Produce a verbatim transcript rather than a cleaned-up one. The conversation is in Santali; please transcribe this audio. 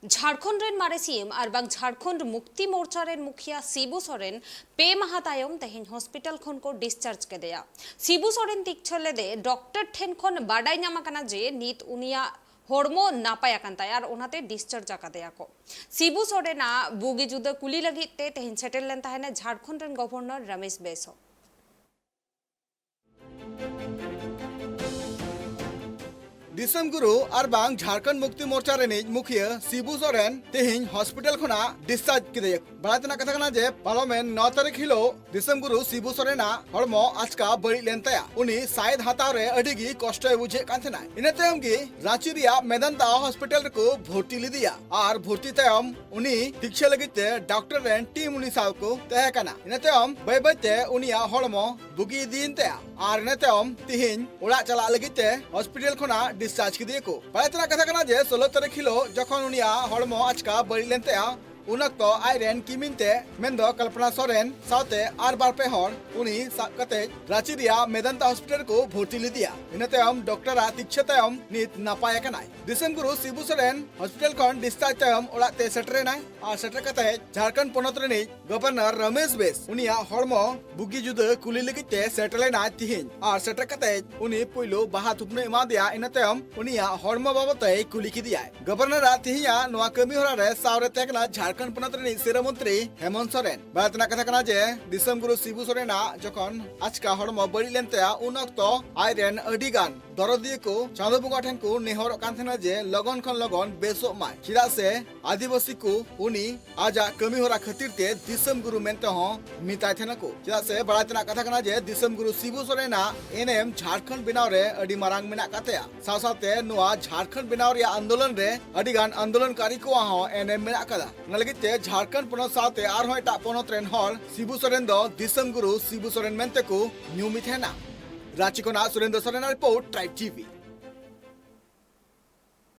ᱡᱷᱟᱲᱠᱷᱚᱸᱰ ᱨᱮᱱ ᱢᱟᱨᱮ ᱥᱤ ᱮᱢ ᱟᱨ ᱵᱟᱝ ᱡᱷᱟᱲᱠᱷᱚᱸᱰ ᱢᱩᱠᱛᱤ ᱢᱳᱨᱪᱟ ᱨᱮᱱ ᱢᱩᱠᱷᱤᱭᱟᱹ ᱥᱤᱵᱩ ᱥᱚᱨᱮᱱ ᱯᱮ ᱢᱟᱦᱟ ᱛᱟᱭᱚᱢ ᱛᱮᱦᱮᱧ ᱦᱚᱥᱯᱤᱴᱟᱞ ᱠᱷᱚᱱ ᱠᱚ ᱰᱤᱥᱪᱟᱨᱡᱽ ᱠᱮᱫᱮᱭᱟ᱾ ᱥᱤᱵᱩ ᱥᱚᱨᱮᱱ ᱛᱤᱠᱪᱷᱟᱹ ᱞᱮᱫᱮ ᱰᱚᱠᱴᱚᱨ ᱴᱷᱮᱱ ᱠᱷᱚᱱ ᱵᱟᱰᱟᱭ ᱧᱟᱢ ᱟᱠᱟᱱᱟ ᱡᱮ ᱱᱤᱛ ᱩᱱᱤᱭᱟᱜ ᱦᱚᱲᱢᱚ ᱱᱟᱯᱟᱭ ᱟᱠᱟᱱ ᱛᱟᱭᱟ ᱟᱨ ᱚᱱᱟᱛᱮ ᱰᱤᱥᱪᱟᱨᱡᱽ ᱟᱠᱟᱫᱮᱭᱟ ᱠᱚ᱾ ᱥᱤᱵᱩ ᱥᱚᱨᱮᱱᱟᱜ ᱵᱩᱜᱤ ᱡᱩᱫᱟᱹ ᱠᱩᱞᱤ ᱞᱟᱹᱜᱤᱫ ᱛᱮ ᱛᱮᱦᱮᱧ ᱥᱮᱴᱮᱨ ᱞᱮᱱ ᱛᱟᱦᱮᱱᱟ ᱡᱷᱟᱲᱠᱷᱚᱸᱰ ᱨᱮᱱ ᱜᱚᱵᱷᱚᱨᱱᱚᱨ ᱨᱚᱢᱮᱥ ᱵᱮᱥ ᱦᱚᱸ᱾ ᱫᱤᱥᱚᱢ ᱜᱩᱨᱩ ᱟᱨ ᱵᱟᱝ ᱡᱷᱟᱲᱠᱷᱚᱸᱰ ᱢᱩᱠᱛᱤ ᱢᱳᱨᱪᱟ ᱨᱤᱱᱤᱡ ᱢᱩᱠᱷᱤᱭᱟᱹ ᱥᱤᱵᱩ ᱥᱚᱨᱮᱱ ᱛᱮᱦᱮᱧ ᱦᱚᱥᱯᱤᱴᱟᱞ ᱠᱷᱚᱱᱟᱜ ᱰᱤᱥᱪᱟᱨᱡᱽ ᱠᱮᱫᱮᱭᱟ᱾ ᱵᱟᱲᱟᱭ ᱛᱮᱱᱟᱜ ᱠᱟᱛᱷᱟ ᱠᱟᱱᱟ ᱡᱮ ᱯᱟᱨᱚᱢᱮᱱ ᱱᱚ ᱛᱟᱹᱨᱤᱠᱷ ᱦᱤᱞᱳᱜ ᱫᱤᱥᱚᱢ ᱜᱩᱨᱩ ᱥᱤᱵᱩ ᱥᱚᱨᱮᱱᱟᱜ ᱦᱚᱲᱢᱚ ᱟᱪᱠᱟ ᱵᱟᱹᱲᱤᱡ ᱞᱮᱱ ᱛᱟᱭᱟ᱾ ᱩᱱᱤ ᱥᱟᱭᱮᱫ ᱦᱟᱛᱟᱣ ᱨᱮ ᱟᱹᱰᱤ ᱜᱮ ᱠᱚᱥᱴᱚᱭ ᱵᱩᱡᱷᱟᱹᱣᱮᱫ ᱠᱟᱱ ᱛᱟᱦᱮᱱᱟ᱾ ᱤᱱᱟᱹ ᱛᱟᱭᱚᱢ ᱜᱮ ᱨᱟᱸᱪᱤ ᱨᱮᱭᱟᱜ ᱢᱮᱫᱟᱱᱛᱟ ᱦᱚᱥᱯᱤᱴᱟᱞ ᱨᱮᱠᱚ ᱵᱷᱚᱨᱛᱤ ᱞᱮᱫᱮᱭᱟ ᱟᱨ ᱵᱷᱚᱨᱛᱤ ᱛᱟᱭᱚᱢ ᱩᱱᱤ ᱛᱤᱠᱪᱷᱟᱹ ᱞᱟᱹᱜᱤᱫ ᱛᱮ ᱰᱟᱠᱛᱚᱨ ᱨᱮᱱ ᱴᱤᱢ ᱩᱱᱤ ᱥᱟᱶ ᱠᱚ ᱛᱟᱦᱮᱸ ᱠᱟᱱᱟ᱾ ᱤᱱᱟᱹ ᱛᱟᱭᱚᱢ ᱵᱟᱹᱭ ᱵᱟᱹᱭ ᱛᱮ ᱩᱱᱤᱭᱟᱜ ᱦᱚᱲᱢᱚ ᱵᱩᱜᱤ ᱤᱫᱤᱭᱮᱱ ᱛᱟᱭᱟ ᱟᱨ ᱤᱱᱟᱹ ᱛᱟᱭᱚᱢ ᱛᱤᱦᱤᱧ ᱚᱲᱟᱜ ᱪᱟᱞᱟᱜ ᱞᱟᱹᱜᱤᱫ ᱛᱮ ᱦᱚᱥᱯᱤᱴᱟᱞ ᱠᱷᱚᱱᱟᱜ ᱰᱤᱥᱪᱟᱨᱡᱽ ᱠᱮᱫᱮᱭᱟᱠᱚ᱾ ᱵᱟᱲᱟᱭ ᱛᱮᱱᱟᱜ ᱠᱟᱛᱷᱟ ᱠᱟᱱᱟ ᱡᱮ ᱥᱳᱞᱳ ᱛᱟᱹᱨᱤᱠᱷ ᱦᱤᱞᱳᱜ ᱡᱚᱠᱷᱚᱱ ᱩᱱᱤᱭᱟᱜ ᱦᱚᱲᱢᱚ ᱟᱪᱠᱟ ᱵᱟᱹᱲᱤᱡ ᱞᱮᱱ ᱛᱟᱭᱟ, ᱩᱱ ᱚᱠᱛᱚ ᱟᱡ ᱨᱮᱱ ᱠᱤᱢᱤᱱ ᱛᱮ ᱢᱮᱱᱫᱚ ᱠᱚᱞᱯᱚᱱᱟ ᱥᱚᱨᱮᱱ ᱥᱟᱶᱛᱮ ᱟᱨ ᱵᱟᱨ ᱯᱮ ᱦᱚᱲ ᱩᱱᱤ ᱥᱟᱵ ᱠᱟᱛᱮ ᱨᱟᱸᱪᱤ ᱨᱮᱭᱟᱜ ᱢᱮᱫᱟᱱᱛᱟ ᱦᱚᱥᱯᱤᱴᱟᱞ ᱨᱮᱠᱚ ᱵᱷᱚᱨᱛᱤ ᱞᱮᱫᱮᱭᱟ᱾ ᱤᱱᱟᱹ ᱛᱟᱭᱚᱢ ᱰᱚᱠᱴᱚᱨᱟᱜ ᱛᱤᱠᱪᱷᱟᱹ ᱛᱟᱭᱚᱢ ᱱᱤᱛ ᱱᱟᱯᱟᱭ ᱟᱠᱟᱱᱟᱭ᱾ ᱫᱤᱥᱚᱢ ᱜᱩᱨᱩ ᱥᱤᱵᱩ ᱥᱚᱨᱮᱱ ᱦᱚᱥᱯᱤᱴᱟᱞ ᱠᱷᱚᱱ ᱰᱤᱥᱪᱟᱨᱡᱽ ᱛᱟᱭᱚᱢ ᱚᱲᱟᱜ ᱛᱮ ᱥᱮᱴᱮᱨ ᱮᱱᱟᱭ ᱟᱨ ᱥᱮᱴᱮᱨ ᱠᱟᱛᱮ ᱡᱷᱟᱲᱠᱷᱚᱸᱰ ᱯᱚᱱᱚᱛ ᱨᱤᱱᱤᱡ ᱜᱚᱵᱷᱚᱨᱱᱚᱨ ᱨᱚᱢᱮᱥ ᱵᱮᱥ ᱩᱱᱤᱭᱟᱜ ᱦᱚᱲᱢᱚ ᱵᱩᱜᱤ ᱡᱩᱫᱟᱹ ᱠᱩᱞᱤ ᱞᱟᱹᱜᱤᱫ ᱛᱮ ᱥᱮᱴᱮᱨ ᱞᱮᱱᱟᱭ ᱛᱤᱦᱤᱧ᱾ ᱟᱨ ᱥᱮᱴᱮᱨ ᱠᱟᱛᱮ ᱩᱱᱤ ᱯᱩᱭᱞᱩ ᱵᱟᱦᱟ ᱛᱷᱩᱯᱱᱟᱹ ᱮᱢᱟ ᱫᱮᱭᱟ, ᱤᱱᱟᱹ ᱛᱟᱭᱚᱢ ᱩᱱᱤᱭᱟᱜ ᱦᱚᱲᱢᱚ ᱵᱟᱵᱚᱛ ᱮ ᱠᱩᱞᱤ ᱠᱮᱫᱮᱭᱟᱭ᱾ ᱜᱚᱵᱷᱚᱨᱱᱚᱨᱟᱜ ᱛᱤᱦᱤᱧᱟᱜ ᱱᱚᱣᱟ ᱠᱟᱹᱢᱤ ᱦᱚᱨᱟ ᱨᱮ ᱥᱟᱶ ᱨᱮ ᱛᱟᱦᱮᱸ ᱠᱟᱱᱟ ᱡᱷᱟᱲᱠᱷᱚᱸᱰ ᱯᱚᱱᱚᱛ ᱨᱤᱱᱤᱡ ᱥᱤᱨᱟᱹ ᱢᱚᱱᱛᱨᱤ ᱦᱮᱢᱚᱱᱛ ᱥᱚᱨᱮᱱ᱾ ᱵᱟᱲᱟᱭ ᱛᱮᱱᱟᱜ ᱠᱟᱛᱷᱟ ᱠᱟᱱᱟ ᱡᱮ ᱫᱤᱥᱚᱢ ᱜᱩᱨᱩ ᱥᱤᱵᱩ ᱥᱚᱨᱮᱱᱟᱜ ᱡᱚᱠᱷᱚᱱ ᱟᱪᱠᱟ ᱦᱚᱲᱢᱚ ᱵᱟᱹᱲᱤᱡ ᱞᱮᱱ ᱛᱟᱭᱟ, ᱩᱱ ᱚᱠᱛᱚ ᱟᱡ ᱨᱮᱱ ᱟᱹᱰᱤ ᱜᱟᱱ ᱫᱚᱨᱚᱫᱤᱭᱟᱹ ᱠᱚ ᱪᱟᱸᱫᱚ ᱵᱚᱸᱜᱟ ᱴᱷᱮᱱ ᱠᱚ ᱱᱮᱦᱚᱨᱚᱜ ᱠᱟᱱ ᱛᱟᱦᱮᱱᱟ ᱡᱮ ᱞᱚᱜᱚᱱ ᱠᱷᱚᱱ ᱞᱚᱜᱚᱱ ᱵᱮᱥᱚᱜ ᱢᱟᱭ, ᱪᱮᱫᱟᱜ ᱥᱮ ᱟᱹᱫᱤᱵᱟᱹᱥᱤ ᱠᱚ ᱩᱱᱤ ᱟᱡᱟᱜ ᱠᱟᱹᱢᱤ ᱦᱚᱨᱟ ᱠᱷᱟᱹᱛᱤᱨ ᱛᱮ ᱫᱤᱥᱚᱢ ᱜᱩᱨᱩ ᱢᱮᱱᱛᱮ ᱦᱚᱸ ᱢᱮᱛᱟᱭ ᱛᱟᱦᱮᱱᱟ ᱠᱚ᱾ ᱪᱮᱫᱟᱜ ᱥᱮ ᱵᱟᱲᱟᱭ ᱛᱮᱱᱟᱜ ᱠᱟᱛᱷᱟ ᱠᱟᱱᱟ ᱡᱮ ᱫᱤᱥᱚᱢ ᱜᱩᱨᱩ ᱥᱤᱵᱩ ᱥᱚᱨᱮᱱᱟᱜ ᱮᱱᱮᱢ ᱡᱷᱟᱲᱠᱷᱚᱸᱰ ᱵᱮᱱᱟᱣ ᱨᱮ ᱟᱹᱰᱤ ᱢᱟᱨᱟᱝ ᱢᱮᱱᱟᱜ ᱟᱠᱟᱫ ᱛᱟᱭᱟ᱾ ᱥᱟᱶ ᱥᱟᱶᱛᱮ ᱱᱚᱣᱟ ᱡᱷᱟᱲᱠᱷᱚᱸᱰ ᱵᱮᱱᱟᱣ ᱨᱮᱭᱟᱜ ᱟᱱᱫᱳᱞᱚᱱ ᱨᱮ ᱟᱹᱰᱤ ᱜᱟᱱ ᱟᱱᱫᱳᱞᱚᱱᱠᱟᱨᱤ ᱠᱚᱣᱟᱜ ᱦᱚᱸ ᱮᱱᱮᱢ ᱢᱮᱱᱟᱜ ᱟᱠᱟᱫᱟ᱾ ᱚᱱᱟ ᱞᱟᱹᱜᱤᱫ ᱛᱮ ᱡᱷᱟᱲᱠᱷᱚᱸᱰ ᱯᱚᱱᱚᱛ ᱥᱟᱶᱛᱮ ᱟᱨᱦᱚᱸ ᱮᱴᱟᱜ ᱯᱚᱱᱚᱛ ᱨᱮᱱ ᱦᱚᱲ ᱥᱤᱵᱩ ᱥᱚᱨᱮᱱ ᱫᱚ ᱫᱤᱥᱚᱢ ᱜᱩᱨᱩ ᱥᱤᱵᱩ ᱥᱚᱨᱮᱱ ᱢᱮᱱᱛᱮ ᱠᱚ ᱧᱩᱢᱮ ᱛᱟᱦᱮᱱᱟ᱾ ᱨᱟᱸᱪᱤ ᱠᱷᱚᱱᱟᱜ Surendra Soren report, tribe TV.